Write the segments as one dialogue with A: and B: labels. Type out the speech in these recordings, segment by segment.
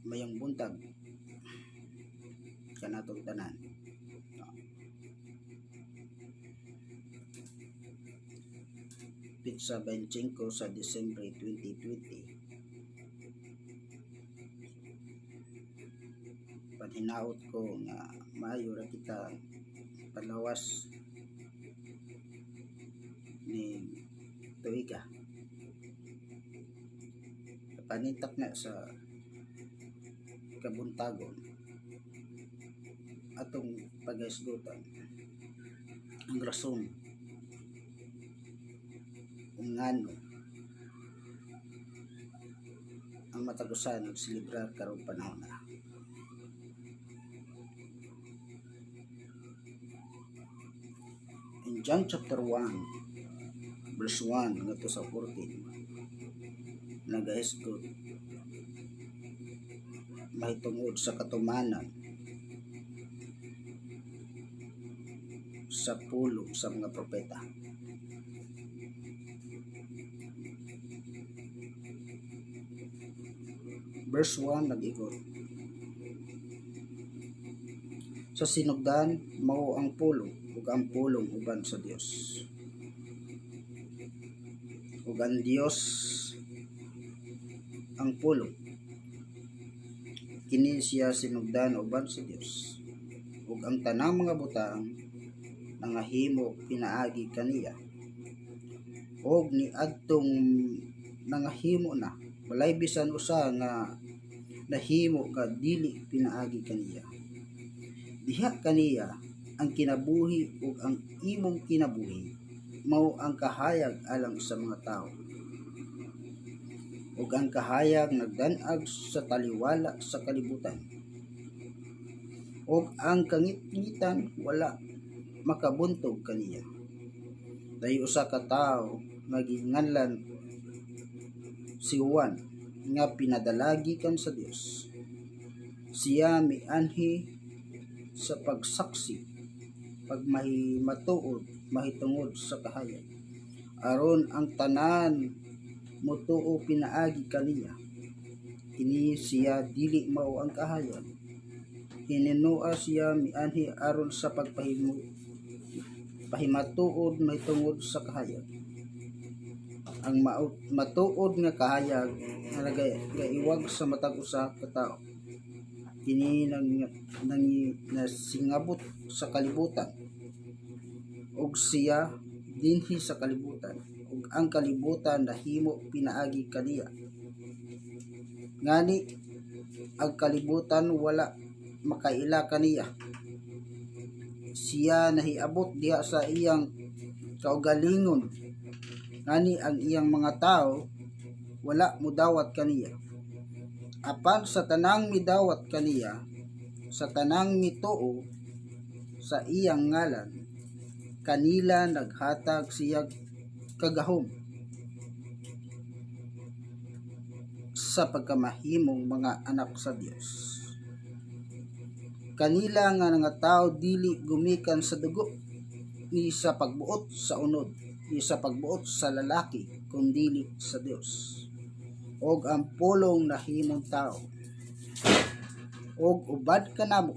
A: Mayong buntag kanatong tanan. Petsa 25 sa Disyembre 2020. Panghinaot ko nga maayo ra kita palawas ni tuiga. Panintak na sa kabuntagon, atong paghisgutan ang rason kung ngano ang matag usa nagselebrar karong panahon na. In John chapter 1 verse 1 ngadto sa 14, nagahisgot mahitungod sa katumanan sa pulong sa mga propeta. Verse 1 nag-ingon, "Sa sinugdan mao ang Pulong, ug ang Pulong uban sa Dios, ug ang Dios ang Pulong. Kini siya sinugdan uban sa Dios. Ug ang tanang mga butang nangahimo pinaagi kaniya, ug niadtong nangahimo na walay bisan usa nga nahimo nga dili pinaagi kaniya. Diha kaniya ang kinabuhi, ug ang imong kinabuhi mao ang kahayag alang sa mga tawo. Ug ang kahayag nagdan-ag sa taliwala sa kalibutan, ug ang kangitngitan wala makabuntog kaniya. Dahil usa ka tawo nga ginganlan si Juan nga pinadala gikan sa Dios. Siya mianhi sa pagsaksi, pagmahimatuod mahitungod sa kahayag, aron ang tanan motuo pinaagi kaniya. Kini siya dili mao ang kahayag. Hininua siya mianhi aron sa pagpahimo pahimatuod mahitungod sa kahayag. Ang matuod nga kahayag nga nagaiwag sa matag usa ka tawo. Kini nang nasingabot sa kalibutan, ug siya dinhi sa kalibutan, ug ang kalibutan nahimo pinaagi kaniya. Ngani ang kalibutan wala makaila kaniya. Siya nahiabot diha sa iyang kaugalingon, ngani ang iyang mga tawo wala modawat kaniya. Apan sa tanang midawat kaniya, sa tanang mituo sa iyang ngalan, kanila naghatag siya kagahom sa pagkamahimong mga anak sa Dios. Kanila nga nga tao dili gumikan sa dugo, ni sa pagbuot sa unod, ni sa pagbuot sa lalaki, kundili sa Dios. Og ang Pulong nahimong tao og ubad kanamo.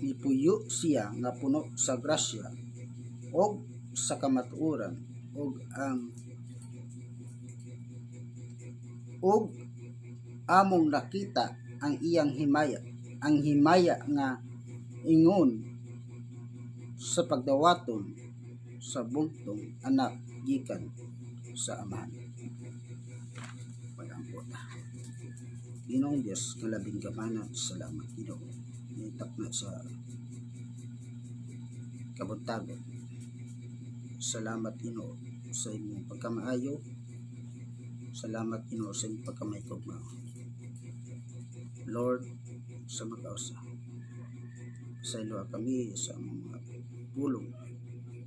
A: Mipuyo siya nga puno sa grasya og sa kamatuoran, ug ang ug among nakita ang iyang himaya, ang himaya nga ingon sa pagdawaton sa bugtong anak gikan sa Amahan." Pag-ampo ta. Ginoong Dios nga labing gamhanan, salamat, Ginoo. Nitakna sa kabuntagon. Salamat, Ginoo, sa imong pagkamaayo. Salamat, Ginoo, sa imong pagkamahigugma. Lord, sa makausa. Pasayloa kami sa among mga pulong.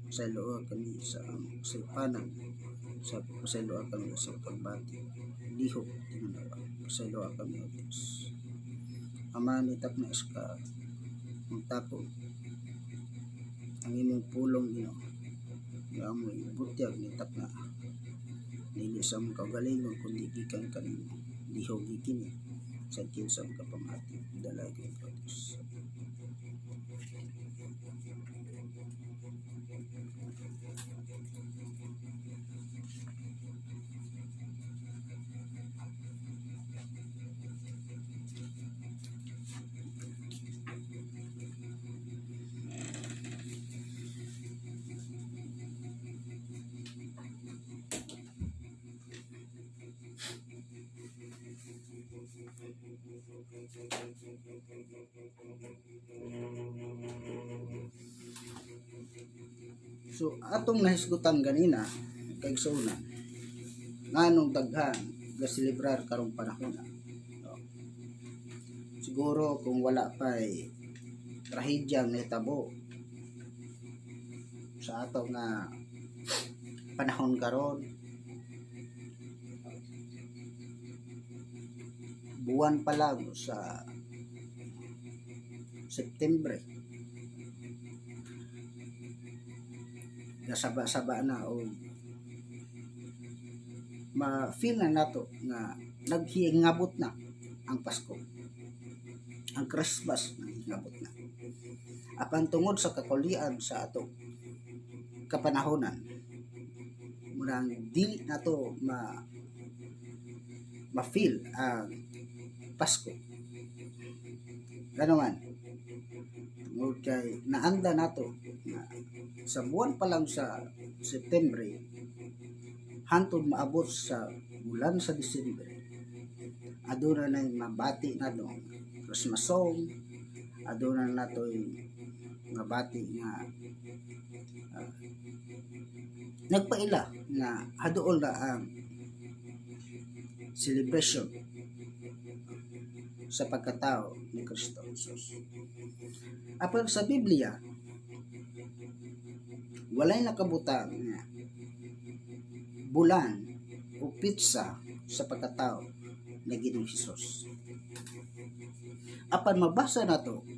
A: Pasayloa kami sa among kasaypanan. Sa pasayloa kami sa pagbati. Lihok tinunawa. Pasayloa kami, O Diyos. Ama, nitakna sa kabuntagon ang imong pulong, Ginoo, nga amo ibutyag nitakna dili sa among kaugalingon kundi gikan kanimo. Lihok kini. Sa kinsa makapamati dala kay Diyos. So atong nahisgutan ganina, kaigsuonan, nganong daghan gaselebrar karong panahon na. No? Siguro kung wala pa'y trahedyang nahitabo sa ato nga panahon karon, buwan pa lang sa September, gasaba-saba na o ma-feel na nato nga naghingabot na ang Pasko. Ang Christmas, naghingabot na. Apan tungod sa kakulian sa ato kapanahonan, murang dili nato ma-feel ang Pasko. Ganoman, tungod kay naanda nato nga sa buwan pa lang sa September hantod maabot sa bulan sa Disyembre, aduna na mabati nato Christmas song, aduna na nato'y mabati nga nagpaila nga haduol na ang celebration sa pagkatao ni Kristo Jesus. Apan sa Biblia, walay nakabutang nga bulan o petsa sa pagkatao ni Ginoong Hesus. Apan mabasa nato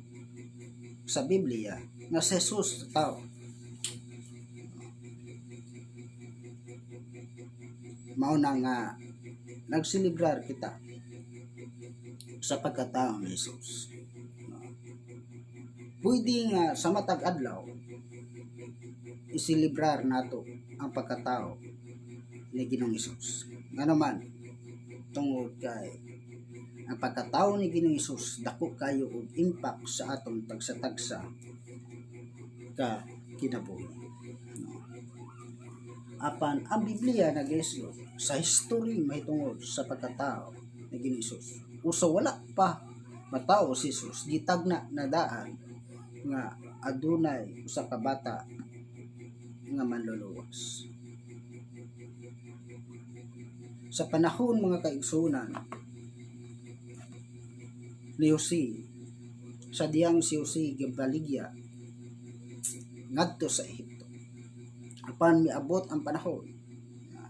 A: sa Biblia nga si Jesus sa tao. Mao na nga nagselebrar kita sa pagkatao ni Jesus. No? Pwede nga sa matag adlaw iselebrar nato ang pagkatao ni Ginoong Hesus. Nga naman, tungod kay ang pagkatao ni Ginoong Hesus dako kayo og impact sa atong tagsa-tagsa ka kinabuhi. No? Apan ang Biblia nag-isgot sa history mahitungod sa pagkatao ni Ginoong Hesus. Usa wala pa matao si Jesus, gitagna na daan nga adunay usa ka bata nga manluluwas. Sa panahon, mga kaigsunan, ni Jose, sa diyang si Jose gibaligya ngadto sa Ehipto. Apan miabot ang panahon nga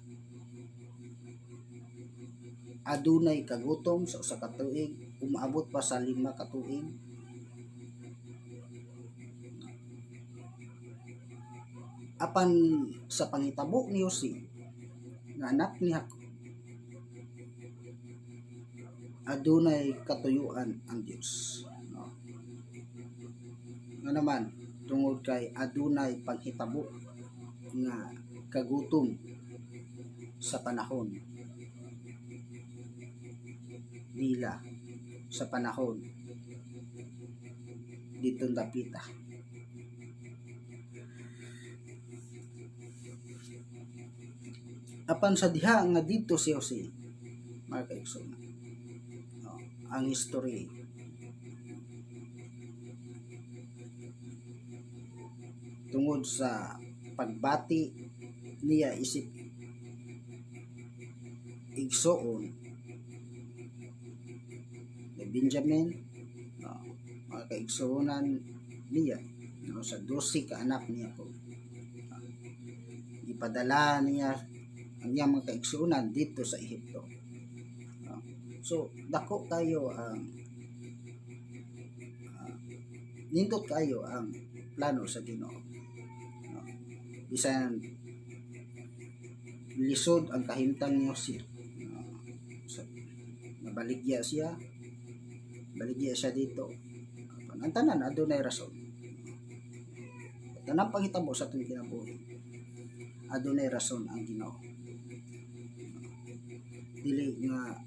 A: adunay kagutom sa usa ka tuig, umaabot pa sa 5 ka tuig. Apan sa pangitabo ni Jose nga anak ni Jacob, adunay katuyuan ang Dios. No? Nga naman, tungod kay adunay panghitabo nga kagutom sa panahon nila, sa panahon dito dapita. Apan sa diha nga dito si Jose, mga kaigsoon, no, ang history tungod sa pagbati niya isip igsoon ni Benjamin, no, mga kaigsuonan niya, no, sa 12 ka anak niya ko, ipadala niya ang iyang mga kaigsuonan dito sa Ehipto. No? So dako kayo ang nindot kayo ang plano sa Ginoo. No? Bisan lisod ang kahimtang ni Jose. No? So, nabaligya siya. Baligya siya dito. Ang tanan adunay rason. Tanang panghitabo sa atong kinabuhi, adunay rason ang Ginoo. Dili nga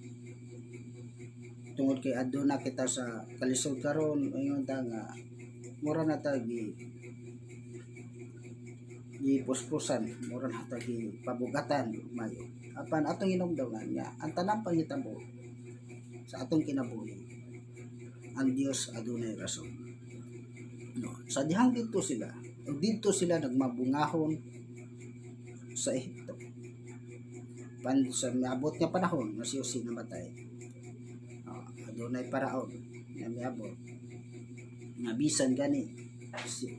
A: tungod kay aduna kita sa kalisod karon, ingon ta nga mura na ta gi gipuspusan, mura na ta gi pabugatan mayo. Apan atong hinumduman nga ang tanang panghitabo sa atong kinabuhi, ang Dios adunay rason, no? Sa dihang didto sila ug didto sila nagmabungahon sa Ehipto pan sa miabot nga panahon nga si Jose namatay, oh, adunay paraon nga miabot nga bisan gani si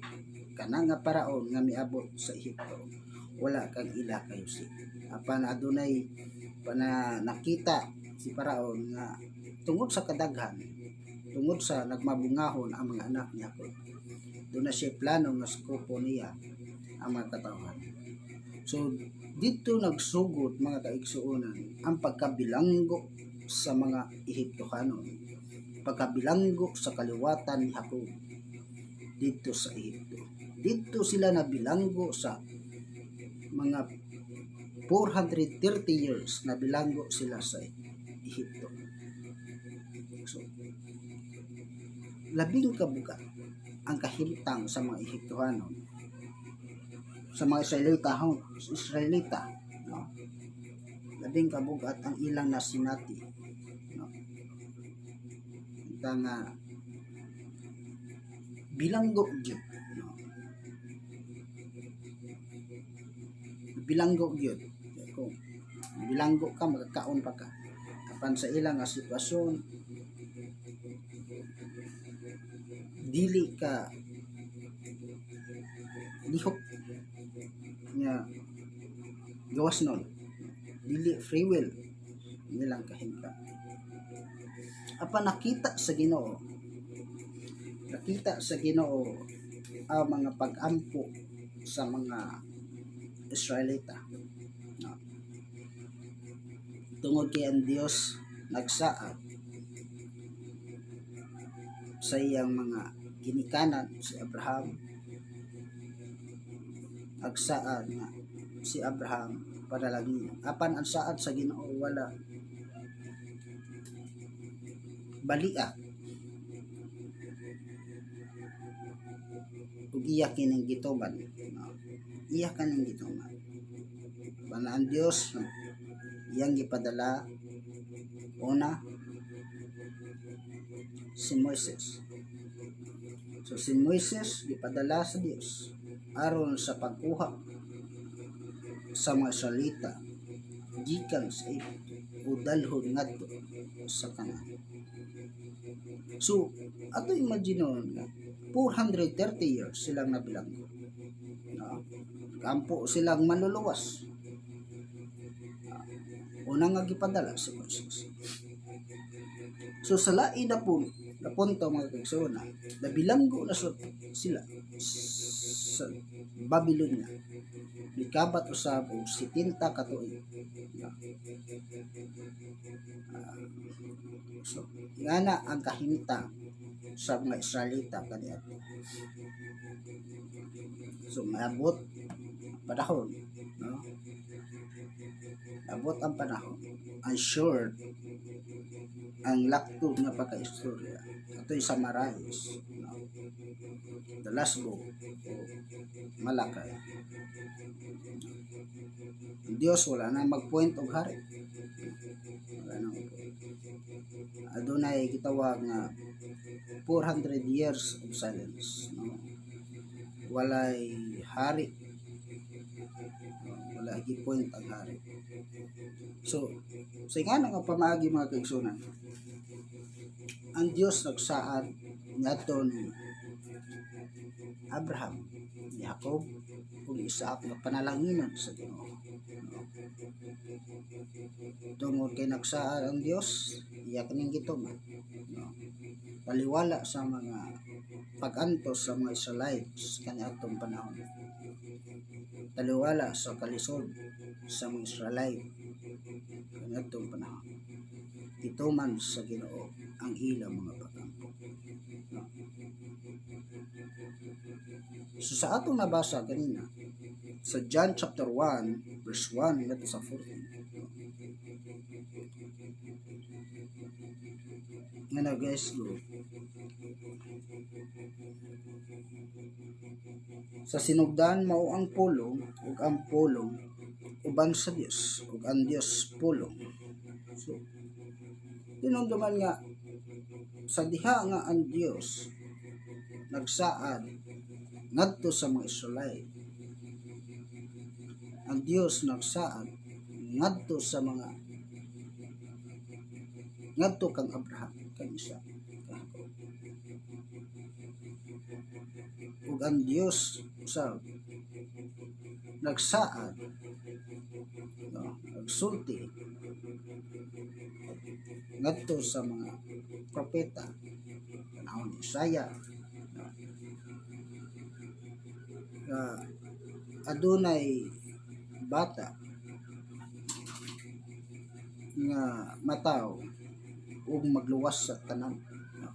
A: kanang nga paraon nga miabot sa Ehipto, wala kang ila kay Jose. Apan adunay pana nakita si paraon nga tungod sa kadaghan, tungod sa nagmabungahon ang mga anak ni Jacob, doon na siya plano nga skopo niya ang mga katawhan. So dito nagsugod, mga kaigsuonan, ang pagkabilanggo sa mga Ehiptohanon, pagkabilanggo sa kaliwatan ni Jacob dito sa Ehipto. Dito sila nabilanggo sa mga 430 years na bilanggo sila sa Ehipto. So, labing kabugat ang kahimtang sa mga Ehiptohanon sa mga Israelita, Israelita, no? Labing kabugat ang ilang nasinati, no? Ita nga bilanggo gyud, no? Bilanggo gyud. Kung bilanggo ka, magkakaon pa ka. Apan sa ilang nga sitwasyon, dili ka lihok nga gawas nun, dili free will nilang kahimtang. Apan nakita sa Ginoo, nakita sa Ginoo ang mga pag-ampo sa mga Israelita, no? Tungod kay ang Dios nagsaad sa iyang mga ginikanan, si Abraham, nagsaad nga si Abraham panalangin. Apan ang saad sa Ginoo wala balia ug iya kining gituman, no? Iya kaning gituman. Bana ang Dios iyang gipadala una si Moises. So si Moises gipadala sa Dios aron sa pagkuha sa mga Israelita gikan sa Egypto o dalhon ngadto sa Canaan. So ato imagine nga 430 years silang nabilanggo. No? Kampo silang manluluwas. Una nga gipadala si Moises. So sa lain na po na punto, mga kaigsuonan, nabilanggo na sila sa Babylonia. Mikabat usab og 70 ka tuig. So, ingana ang kahimtang sa mga Israelita kaniadto. So maabot panahon, no? Abot ang panahon. Ang short, ang laktog nga pagkaistorya. Ato'y summarize, no? The last book o Malakay. Ang Diyos wala na mag-point og hari. Wala na mag-point. Adunay gitawag nga 400 years of silence, no? Walay hari. Wala gi-point ang hari. So, sa ingana nga pamaagi, mga kaigsuonan, ang Dios nagsaad ngadto ni Abraham, ni Jacob, ug Isaac nga panalanginan sa Ginoo. No? Tungod kay nagsaad ang Dios, iya kaning gituman. No? Taliwala sa mga pag-antos sa mga Israelites kaniadtong panahon. Taliwala sa kalisod sa mga Israelite kaniadtong panahon. Gituman sa Ginoo. ang ilang mga pagampo, no? So sa atong nabasa kanina sa John chapter 1 verse 1 ngadto sa 14, no? Nga nag-isgo sa sinugdan mao ang Pulong, ug ang Pulong uban sa Dios, ug ang Dios Pulong. So tinumduman nga sa diha nga ang Dios nagsaad ngadto sa mga Israelite, ang Dios nagsaad ngadto sa mga ngadto kang Abraham, kang Isaac, kang Jacob, ug ang Dios usab nagsaad, no, nagsulti ngadto sa mga propeta panahon ni Isaiah, no, nga adunay bata nga mataw ug magluwas sa tanan, no.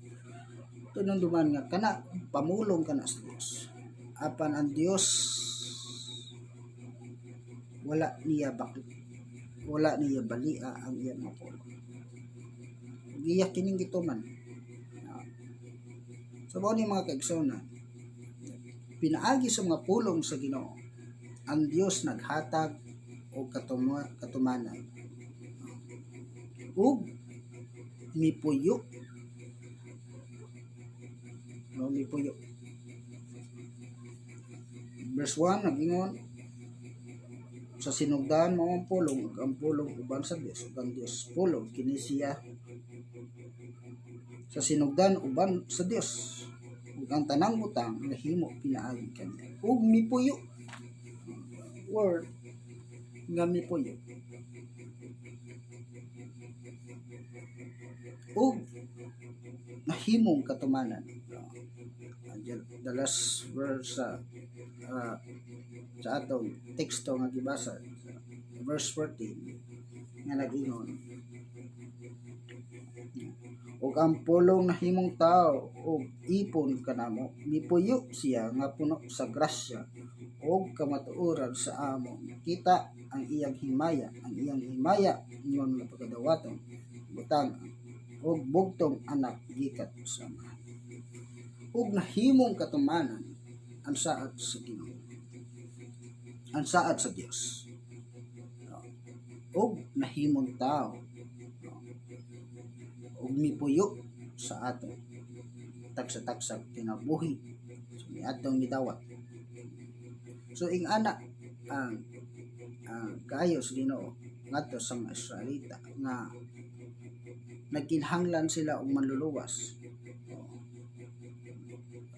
A: Tinumduman nga kana pamulong kana sa Dios, apan ang Dios wala niya bakit, wala niya balia ang iyang mga pulong. Ug iya kining gituman, no. So mao ni, mga kaigsoona, pinaagi sa mga pulong sa Ginoo, ang Dios naghatag og katumanan ug mipuyo, no, mipuyo. Verse 1 nagingon, sa sinugdan mao ang Pulong, ug ang Pulong uban sa Dios, ug ang Dios Pulong. Kini siya sa sinugdan uban sa Dios, ug ang tanang butang nahimo pinaagi kaniya ug mipuyo, word nga mipuyo ug nahimong katumanan. The last verse sa atong teksto nga gibasa, verse 14, nga nag-ingon, ug ang Pulong nahimong tao ug ipon kanamo, mipuyo siya nga puno sa grasya ug kamatuoran. Sa amo nakita ang iyang himaya, ang iyang himaya ingon nga pagkadawaton butang ug bugtong anak gikan sa Amahan. Ug nahimong katumanan ang saad sa Ginoo, ang saad sa Dios, no? Ug nahimong tao, no? Ug mipuyo sa atong tagsa-tagsa kinabuhi, so atong midawat. So ing-ana ang kaayo sa Ginoo ngadto sa mga Israelita nga nagkinahanglan sila og manluluwas.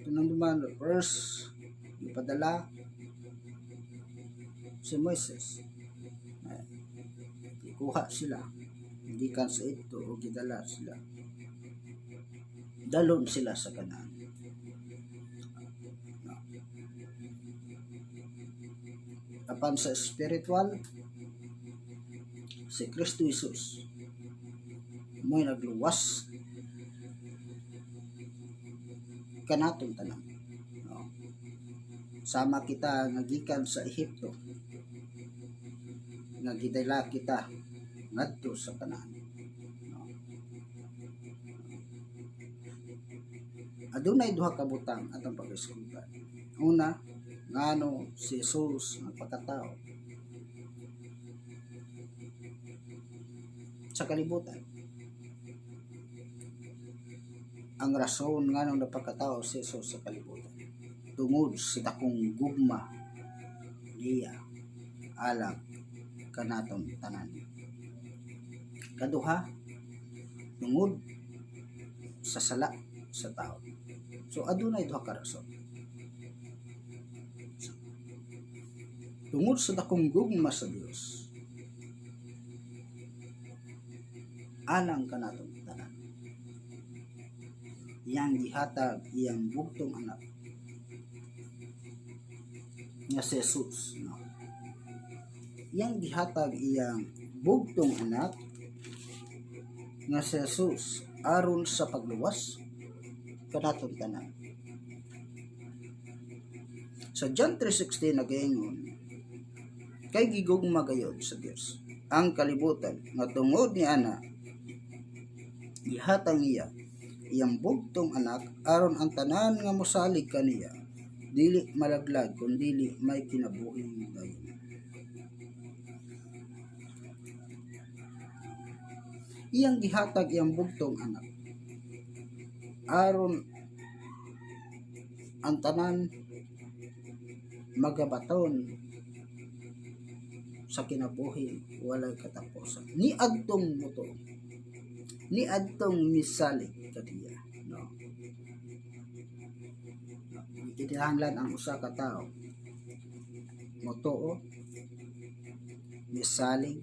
A: Ato nang duman, the first gipadala si Moises. Gikuha sila gikan sa Egypto o gidala sila, dalon sila sa Kanaan, no. Apan sa spiritual, si Kristo Jesus mo'y nagluwas kanatong tanan, no? Sama kita nga gikan sa Ehipto nga gidala kita ngadto sa Kanaan, no? Adunay duha ka butang atong pag-isgutan. Una, ngano si Jesus nagpakatao sa kalibutan? Ang rason nganong napakatao si Jesus sa kalibutan tungod sa dakong gugma niya alang kanatong tanan. Kaduha, tungod sa sala sa tao. So adunay duha ka rason. So, tungod sa dakong gugma sa Dios alang kanatong tanan, iyang gihatag iyang bugtong anak nga si Jesus, no? Iyang gihatag iyang bugtong anak nga si Jesus. Aron sa pagluwas kanatong tanan. Sa John 3:16 nagaingon, "Kay gigugma gayod sa Dios ang kalibutan nga tungod ni ana gihatag niya iyang bugtong anak, aron ang tanan nga mosalig kaniya dili malaglag kun dili may kinabuhing dayon." Iyang gihatag iyang bugtong anak aron ang tanan magabaton sa kinabuhi walay katapusan ni adtong mutuo, ni adtong misalig kaniya, no? Kinahanglan ang usa ka tawo motuo, misalig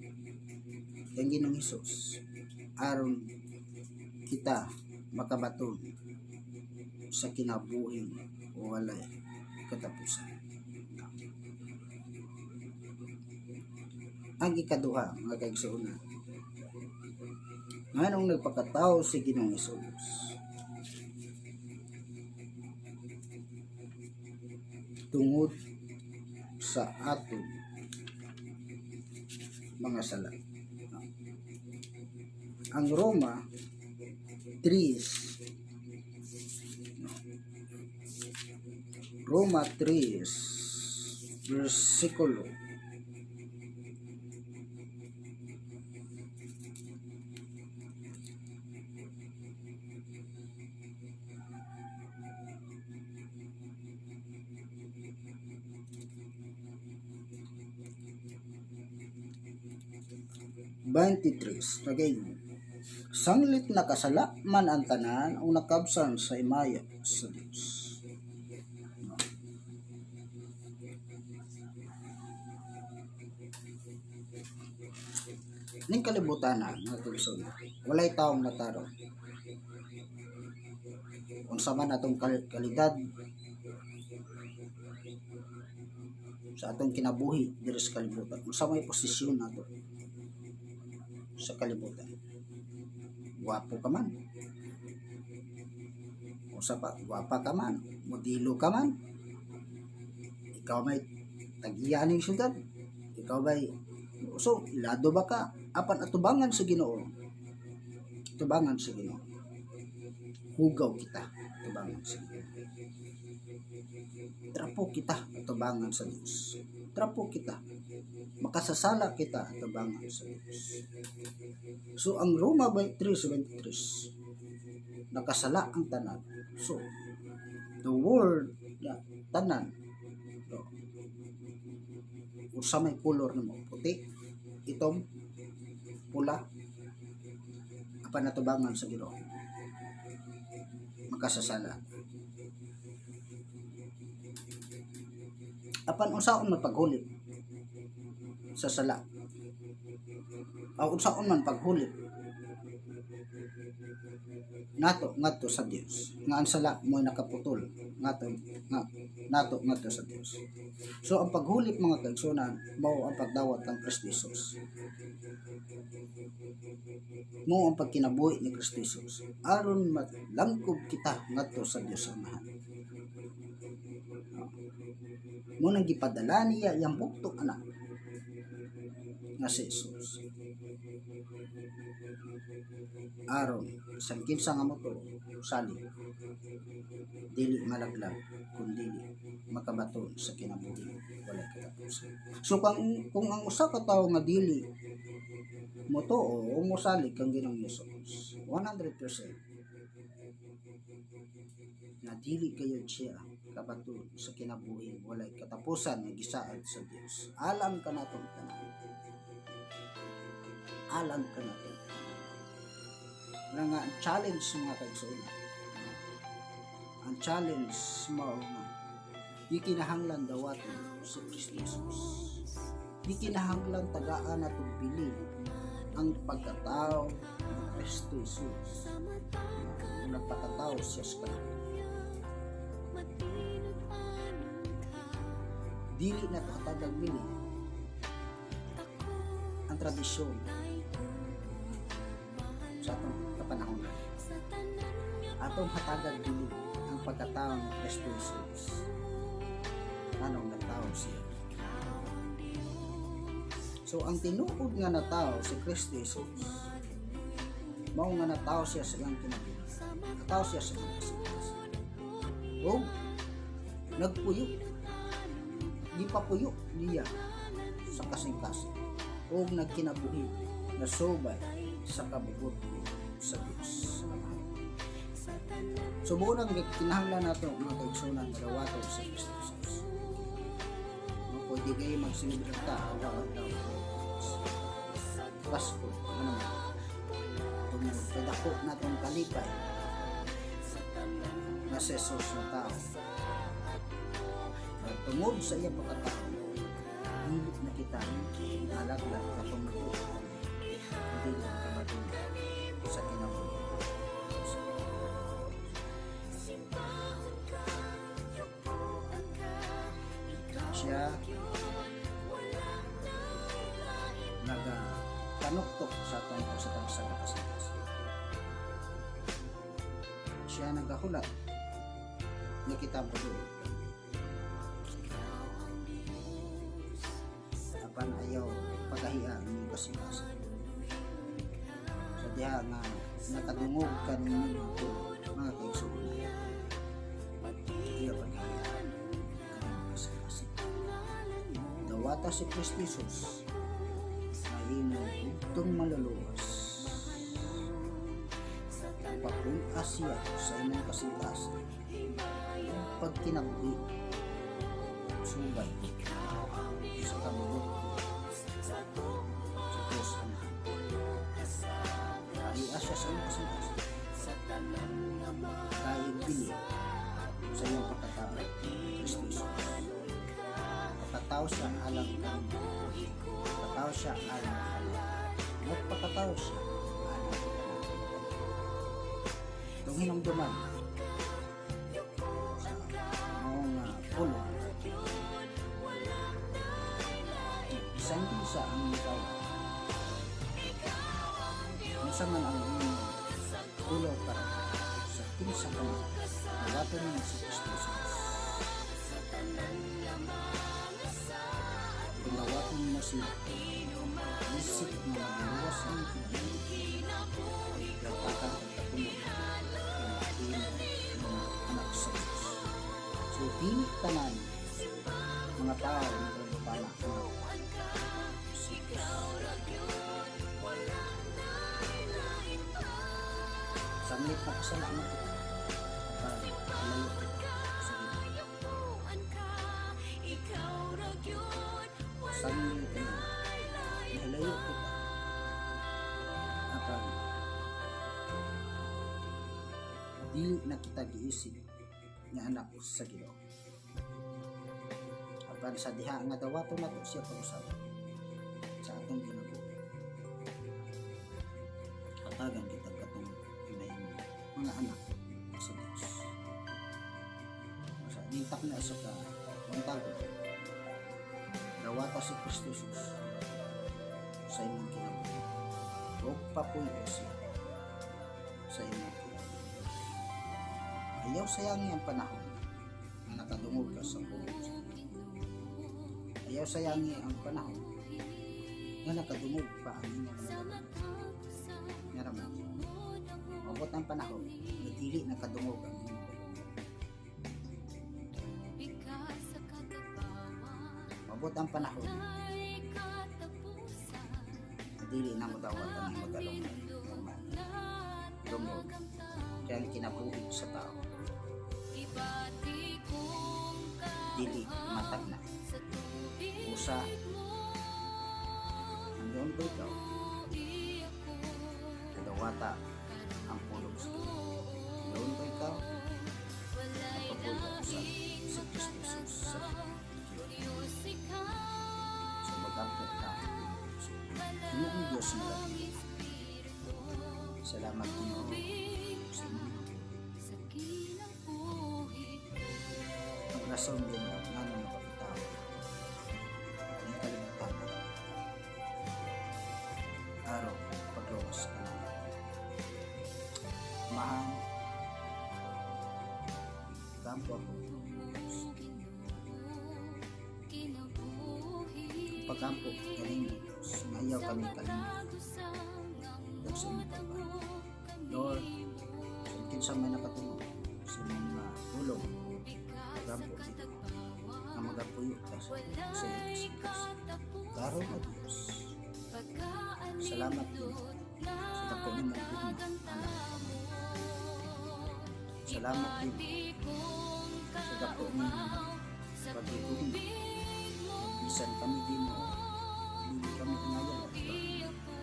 A: kang Ginoong Hesus aron kita makabaton sa kinabuhing walay katapusan. Ang ikaduha, mga kaigsuonan, nganong nagpakatao si Ginoong Hesus? Tungod sa atong mga sala. Ang Roma 3, no? Roma 3 versikulo 23 nagaingon, "Sanglit nakasala man ang tanan o nakabsan sa himaya sa Dios." No. Ning kalibutan na, mga kaigsoon, walay taong matarong. Unsa man atong kalidad sa atong kinabuhi diri sa kalibutan, unsa may posisyon nato sa kalibutan, gwapo ka man, usa pa, gwapa ka man, modelo ka man, ikaw may tag-iya ning syudad, ikaw may so ilado ba ka, apan atubangan sa Ginoo, atubangan sa Ginoo, hugaw kita atubangan sa Ginoo, trapo kita atubangan sa Dios, trapo kita, makasasala kita atubangan sa Dios. So ang Roma 3:23, nakasala ang tanan. So the word, yeah, tanan, so, unsa may color nimo, puti, itom, pula, apan atubangan sa Ginoo makasasala. Apan unsaon man paghulip sa sala, o unsaon man paghulip nato ngadto sa Dios nga ang sala mo'y nakaputol ngadto nga nato ngadto sa Dios? So ang paghulip, mga kaigsuonan, mao ang pagdawat kang Kristo Jesus, mao ang pagkinabuhi ni Kristo Jesus aron malangkob kita ngadto sa Dios Amahan. Mao nang gipadala niya iyang bugtong anak nga si Jesus aron sa kinsa nga motuo, salig, dili malaglag kun dili makabaton sa kinabuhi walay katapusan. So kung ang usa ka tawo nga dili motuo o mosalig kang Ginoong Hesus, 100% na dili kayo siya kabaton sa kinabuhi walay katapusan nga gisaad sa Dios. Alang kanatong tanan, alang kanatong tanan na nga ang challenge, mga kaigsuonan, ang challenge mao nga di kinahanglan dawaton si Kristo Jesus. Di kinahanglan tagaan nato bili ang pagkatao ni Kristo Jesus. Kung nagpakatao siya sa kalibutan, dili na hatagag bili ang tradisyon sa atong kapanahon. Atong hatagan dili ang pagkatao ni Kristo Jesus. Anong natao siya? So ang tinuod nga natao si Kristo Jesus, mao nga natao siya sa iyang kinabuhi. Natao siya sa iyang kasing-kasing. O nagpuyo. Gipapuyo niya sa kasing-kasing. O nagkinabuhi na subay sa kabugot sa Diyos Amahan. So buo nang kinahanglan nato, mga kaigsunan, nga dawaton si Kristo Jesus. No, pwede kayo magselebrar ta adlaw-adlaw. Pasko, ano man. Tungod kadako natong kalipay na si Jesus na tao. At tungod sa iya pagkatao, dili na kita nalaglag katong matuod dili ka madungog sa kinabuhi.
B: Simbahon ka, yukuan ka, ikaw
A: Siya
B: yun, wala na'y lain.
A: Naga panuktok sa atong pagsa kasing-kasing. Siya nagahulat nga kita moduol.
B: Ikaw ang Diyos.
A: Apan ayaw pagahian ang inyong kasing-kasing. Sa diha nga nakadungog ka ninyo mga kaigsuonan, ayaw pagahian ang inyong kasing-kasing. Dawata si Kristo Jesus na imong bugtong maluluwas. Papuy-a siya sa imong kasing-kasing. Pagkinabuhi subay sa kabugot sa Diyos Amahan. Pahia siya sa imong kasing-kasing. Dahil dili sa iyong pagkatao, Kristo Jesus. Pagkatao siya alang kanimo. Pagkatao siya alang kanimo. Nagpakatao siya alang kanimo. Itong hinumduman sa mga pulong, bisan kinsa ang ikaw, unsa man ang imong pulo para sa kinsa ka man, dawaton nimo si Kristo Jesus. Kung dawaton mo siya, isip nga maluwas ang kinabuhi, gatakan kag katungod nga mahimo mga anak sa Diyos. So dili tanan mga tao ng kalibutan anak sa Diyos. Sanglit makasala man kita para layo kita sa Ginoo. Sanglit na nahilayo kita apan dili na kita giisip nga anak sa Ginoo. Apan sa diha nga dawaton nato siya pag-usab sa atong kinabuhi, hatagan kita katong pinahimo mga anak sa Dios. Sa nintak na sa ka buntago, dawata si Kristo Jesus sa imong kinabuhi o papuyo siya sa imong kinabuhi. Ayaw sayangi ang panahon na nakadungog ka sa pulong sa Ginoo. Ayaw sayangi ang panahon nga nakadungog pa ang inyong mga nga naman. Mabot ang panahon nga dili nakadungog ang inyong dalunggan. Mabot ang panahon nga dili na mo dawat ang imong dalunggan. Normal. Tungod kay ang kinabuhi sa tao dili matagna. Usa andoon ba ikaw kadawata ang pulong sa Ginoo? Andoon ba ikaw nagpapuyo sa si Kristo Jesus sa Ginoo? So magampo ka. So, Ginoong Diyos nga dakila, salamat, Ginoo, sa inyong ang rason din nga napakatao ng kalibutan aron pagluwas ka namin. Amahan, Pagampo ako.
B: Tungog Ginoo, kinabuhi.
A: Pagampo kanimo, Diyos, nga ayaw
B: Sa
A: kami kalimot
B: matag usa
A: sa imong
B: nga
A: Lord,
B: kanimo.
A: Kinsa may nakatungog sa imong mga pulong,
B: Bikas sa
A: pagampo
B: katagbawan,
A: nga magapuyo ka sa
B: walay
A: iyong Diyos. Karon
B: katapusan.
A: o Diyos, salamat Ginoo
B: Pagkaalindot nga
A: sa dako nimong gugma
B: dagang
A: alang
B: tamo.
A: Salamat Ginoo
B: Ibati kong
A: sa dako nimong
B: kaumaw sa
A: pagigugma.
B: tubig mo.
A: Bisan kami, Ginoo, dili kami angayan at
B: Muhi ako.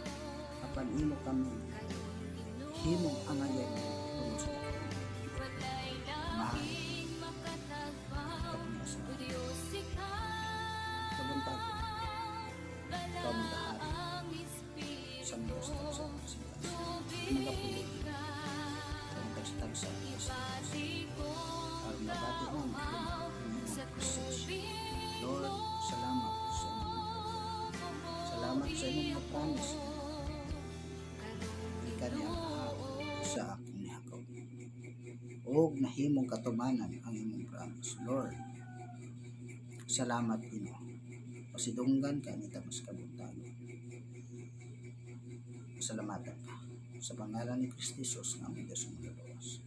A: Apan imo kami
B: Karon Ginoo,
A: himong angayan tungod sa dako nimong
B: walay
A: mahal.
B: labing makatagbaw.
A: Kami sa
B: O Diyos, ikaw,
A: kabuntagon, ikaw magahari
B: balaang
A: sa
B: espiritu,
A: mga tagsa sa taas. Magapuyo
B: tubig ka.
A: sa mga tagsa sa taas.
B: Ibati kong
A: Aron mabati namin
B: kaumaw
A: ang imong
B: sa
A: presensya.
B: tubig
A: Lord,
B: mo.
A: salamat sa imong Salamat sa imong mga promise. Gikan ni Abraham sa akong nihakaw. Og nahimong katumanan ang imong promise. Lord, salamat, Ginoo. Pasidunggan ka ni mas kabuntagon. Salamatan ka. Sa pangalan ni Kristo Jesus nga among Diyos manluluwas.